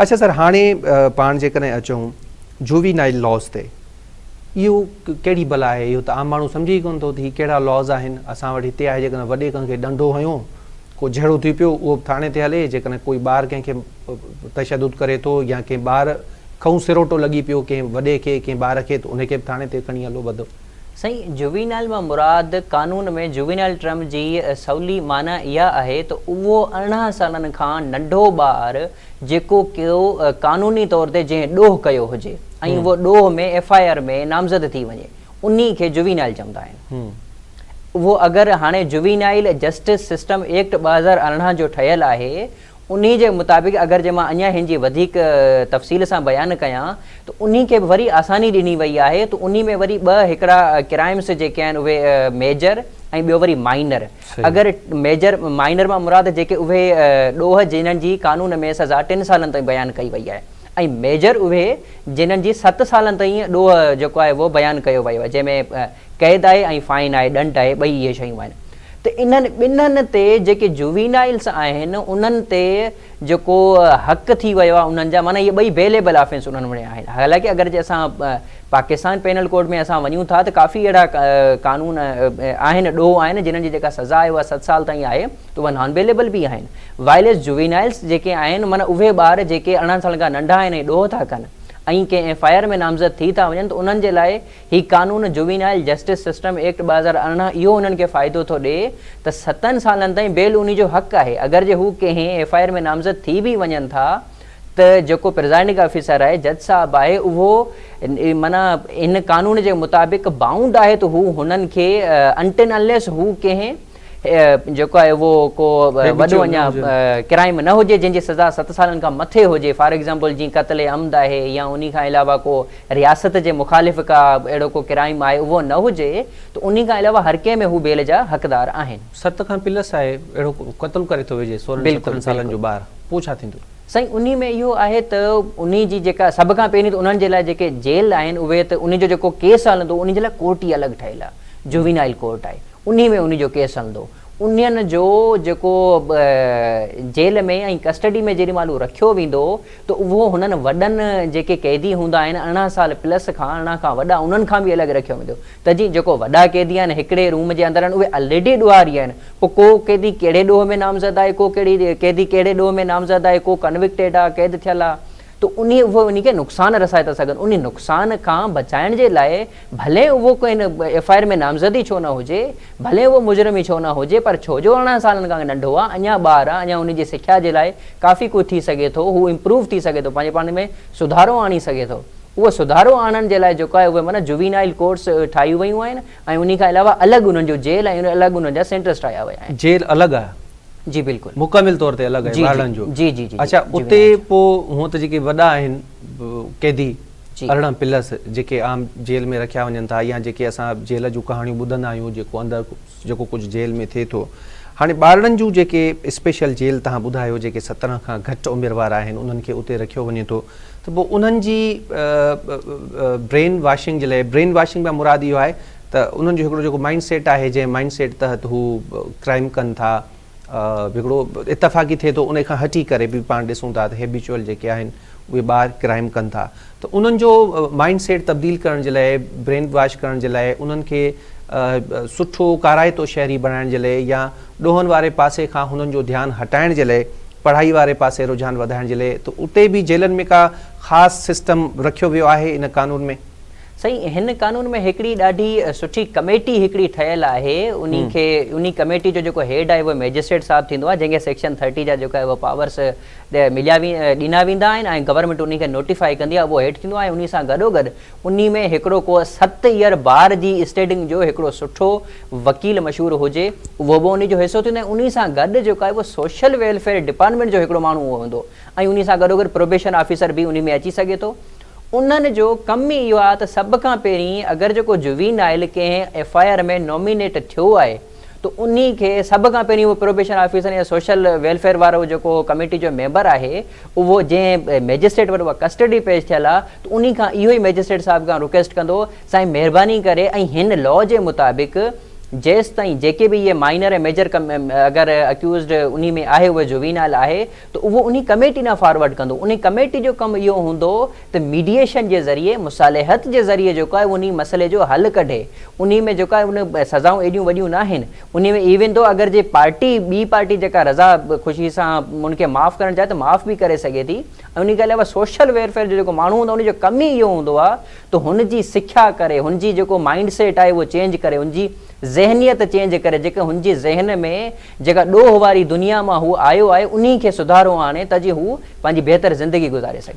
اڇا سر هاڻي پاڻ جيڪڏهن اچون جووينائل لاز تي اهو ڪهڙي بلا آهي اهو ته عام ماڻهو سمجهي ئي ڪونه ٿو ته هي ڪهڙا لاز آهن اسان وٽ هتي آهي جيڪڏهن وڏي ڪنهن کي ڏنڊو هنيو ڪو جهيڙو ٿي پيو اهو به ٿاڻي تي هلي جيڪڏهن ڪوئي ٻار ڪنهن کي تشدد ڪري ٿو يا ڪنهن ٻار کئون سروٽو لڳي پيو ڪنهن وڏي کي ڪنهن ٻار کي ته ان کي به ٿاڻي تي کڻي هلو ٻڌو. سائين جووينائل مان مراد قانون ۾ جووينائل ٽرم جي سولي معنيٰ اها آهي ته اهو 18 سالن کان ننڍو ٻار جيڪو ڪو قانوني طور تي جنهن ڏوهه ڪيو هجي ۽ اهو ڏوهه ۾ ايف I R ۾ نامزد ٿي وڃي انهي کي جووينائل چوندا آهن. اهو اگر هاڻي جووينائل جسٽس سسٽم ايڪٽ 2018 جو ٺهيل آهي انهي جي مطابق اگر جي مان اڃا هن جي وڌيڪ تفصيل سان بيان ڪيان ته انهي کي به وري آساني ڏني وئي آهي ته انهي ۾ وري ٻه هڪڙا ڪرائمس جيڪي آهن اهي ميجر ۽ ٻيو وري مائنر اگر ميجر مائنر مان مراد جيڪي اهي ڏوهه جنهن جي قانون ۾ سزا ٽن سالن تائين بيان ڪئي وئي آهي ۽ ميجر اهي جنهن جي ست سالن تائين ڏوهه جيڪو آهي اهو بيان ڪيو ويو آهي جنهن ۾ قيد آهي ۽ فائن آهي ڏنڊ آهي ٻئي اهي شيون آهن ته انهن ٻنهن تي جيڪي جووينائلس آهن انهن تي جيڪو حق ٿي ويو آهي انهن جا معنيٰ اهي ٻئي بيليبل آفينس انهن وٽ آهن حالانڪه اگر جي اسان پاڪستان پينل ڪوڊ ۾ اسان وڃون ٿا ته ڪافي اهڙا قانون آهن ڏوهه آهن جنهن جي جيڪا سزا آهي اها ست سال تائين آهي ته اهي نان بيليبل به آهن وائلس جووينائلس جيڪي آهن معنيٰ اهي ٻار جيڪي 18 سالن کان ننڍا آهن ۽ ڏوهه ٿا ڪن ۽ ڪنهن ايف I R ۾ نامزد ٿي ٿا وڃن ته انهن جي لاء هي قانون جووينائل جسٽس سسٽم ايڪٽ 2018 اهو انهن کي فائدو ٿو ڏئي ته ستن سالن تائين بيل انهي جو حق آهي اگر جي هو ڪنهن ايف I R ۾ نامزد ٿي به وڃن ٿا ته جيڪو پرزائيڊنگ آفيسر آهي جج صاحب آهي اهو معنيٰ هن قانون جي مطابق بائونڊ آهي ته هو هنن کي انٽن انليس هو ڪنهن جيڪو آهي اهو ڪو وڏو اڃا ڪرائيم نه هجي جنهن جي سزا ست سالن کان مٿي هجي فار ايگزامپل جيئن قتل عمد آهي يا انهي کان علاوه ڪو رياست جي مخالف ڪا اهڙو ڪو ڪرائيم آهي اهو نه هجي ته انهي کان علاوه هر ڪنهن ۾ هو بيل جا حقدار آهن. ست کان پلس آهي اهڙو ڪو قتل ڪري ٿو وجهي سورهن سترهن سالن جو ٻار پوء ڇا ٿيندو؟ سائين انهي ۾ اهو آهي ته انهي جي جيڪا سڀ کان پهرين ته انهن جي لاء جيڪي جيل آهن اهي ته انهي جو جيڪو ڪيس هلندو انهي جي لاء ڪورٽ ئي الڳ ٺهيل آهي جووينائل ڪورٽ آهي انهي ۾ انهي جو ڪيس هلندو انهن جو جيڪو جيل ۾ ۽ ڪسٽڊي ۾ جيڏي مهل هو رکيو ويندو ته اهو هنن وڏن جيڪي قيدي هوندا آهن 18 سال پلس کان 18 کان وڏا انهن کان به الڳ رکيو ويندو ته جي جيڪو وڏا قيدي آهن هڪڙي روم جي اندر آهن اهي الريڊي ڏوهاري آهن پوء ڪو قيدي ڪهڙي ڏوهه ۾ نامزد آهي ڪو ڪهڙي قيدي ڪهڙي ڏوهه ۾ نامزد آهي ڪو ڪنوڪٽيڊ آهي قيد ٿيل آهي ته انهي اهي انهي کي نقصان رسائي ٿا سگهن انهي نقصان کان بچائڻ جي لاء ڀلي اهو ڪنهن ايف I R ۾ نامزد ئي ڇو نه هجي ڀلي اهو مجرم ئي ڇو نه هجي پر ڇو جو 18 سالن کان ننڍو آهي اڃا ٻار آهي اڃا انهي جي سکيا جي لاء ڪافي ڪجهه ٿي سگهي ٿو هو امپروو ٿي سگهي ٿو پنهنجي پاڻ ۾ سڌارو آڻي سگهي ٿو اهو سڌارو آڻڻ جي لاء جيڪو آهي اهي معنيٰ جووينائل ڪورٽس ٺاهيون ويون آهن ۽ انهي کان علاوه الڳ انهن جو جيل ۽ الڳ انهن جا سينٽرس ٺاهيا ويا آهن. جيل الڳ آهي. جي بلڪل. مڪمل طور تي الڳ آهي ٻارڙن جو. جي جي جي اڇا اتي پو هونء ته جيڪي وڏا آهن قيدي 18 پلس جيڪي عام جيل ۾ رکيا وڃن ٿا يا جيڪي اسان جيل جون ڪهاڻيون ٻڌندا آهيون جيڪو اندر جيڪو ڪجهه جيل ۾ ٿئي ٿو هاڻي ٻارڙن جون جيڪي اسپيشل جيل توهان ٻڌايو جيڪي 17 کان گهٽ عمر وارا آهن انهن کي اتي رکيو وڃي ٿو ته پوء انهن جي برين واشنگ جي لاء برين واشنگ مان مراد اهو آهي ته انهن جو هڪڙو جيڪو مائنڊ سيٽ آهي جنهن مائنڊ سيٽ تحت هو ڪرائيم ڪن ٿا هڪڙو اتفاقي ٿئي ٿو ان کان هٽي ڪري به پاڻ ڏسون ٿا ته هيبيچوئل جيڪي آهن اهي ٻار ڪرائيم ڪن ٿا ته انهن جو مائنڊ سيٽ تبديل ڪرڻ جي لاء برين واش ڪرڻ جي لاء انهن کي سٺو ڪارائتو شهري بڻائڻ جي لاء يا ڏوهن واري پاسي کان هنن جو ڌيان هٽائڻ جي لاء پڙهائي واري پاسي رجحان وڌائڻ جي لاء ته اتي به جيلن ۾ ڪا خاص سسٽم رکيو ويو آهي ان قانون ۾؟ سائين هن قانون ۾ هڪڙي ڏاڍي سٺي ڪميٽي هڪڙي ٺهيل آهي انهي کي انهي ڪميٽي جو جيڪو هيڊ آهي اهو مئجسٽريٽ صاحب ٿيندو آهي جنهن کي سيڪشن ٿرٽي جا جيڪا اهي پاورس مليا ڏنا ويندا آهن ۽ گورنمينٽ انهي کي نوٽيفائي ڪندي آهي اهو هيڊ ٿيندو آهي انهي سان گڏو گڏ انهي ۾ هڪڙو ڪو ست ايئر بار جي اسٽيڊنگ جو هڪڙو سٺو وڪيل مشهور هجي اهو به انهي جو حصو ٿيندو ۽ انهي سان گڏ جيڪو آهي اهو سوشل ويلفيئر ڊپارٽمينٽ جو هڪڙو ماڻهو اهو هوندو ۽ انهي سان گڏو گڏ پروبيشن آفيسر به انهي ۾ اچي سگهي ٿو انهن جو ڪم ئي اهو آهي ته سڀ کان پهرين اگر جيڪو جووينائل ڪنهن ايف I R ۾ nominate ٿيو آهي ته انهي کي سڀ کان پهرين اهو پروبيشن آفيسر يا سوشل ويلفيئر وارو جيڪو ڪميٽي جو ميمبر آهي اهو جنهن مئجسٽريٽ وٽ اها ڪسٽڊي پيش ٿيل آهي ته انهي کان اهو ئي مئجسٽريٽ صاحب کان رڪويسٽ ڪندو سائين مهرباني ڪري ۽ هن لا جي مطابق جيستائين جيڪي به اهي مائنر ۽ ميجر اگر اڪيوزڊ انهي ۾ آهي اهو جووينائل آهي ته اهو انهي ڪميٽي ڏانهن فارورڊ ڪندو انهي ڪميٽي جو ڪم اهو هوندو ته ميڊيئيشن جي ذريعي مصالحت جي ذريعي جيڪو آهي انهي مسئلي جو حل ڪڍي انهي ۾ جيڪو آهي ان سزائون ايڏيون وڏيون ناهن انهي ۾ ايون دو اگر جي پارٽي ٻي پارٽي جيڪا رضا خوشي سان ان کي معاف ڪرڻ چاهي ته معاف به ڪري سگهي ٿي ۽ انهي کان علاوه سوشل ويلفيئر جو جيڪو ماڻهو هوندو آهي ان جو ڪم ئي اهو هوندو آهي ته هن جي سکيا ڪري هن جي جيڪو مائنڊ سيٽ آهي اهو چينج ڪري هن جي ذهنيت چينج ڪري جيڪا هن جي ذهن ۾ جيڪا ڏوهه واري دنيا مان هو آيو آهي انهي کي سڌارو آڻي ته جي هو پنهنجي بهتر زندگي گذاري سگهي.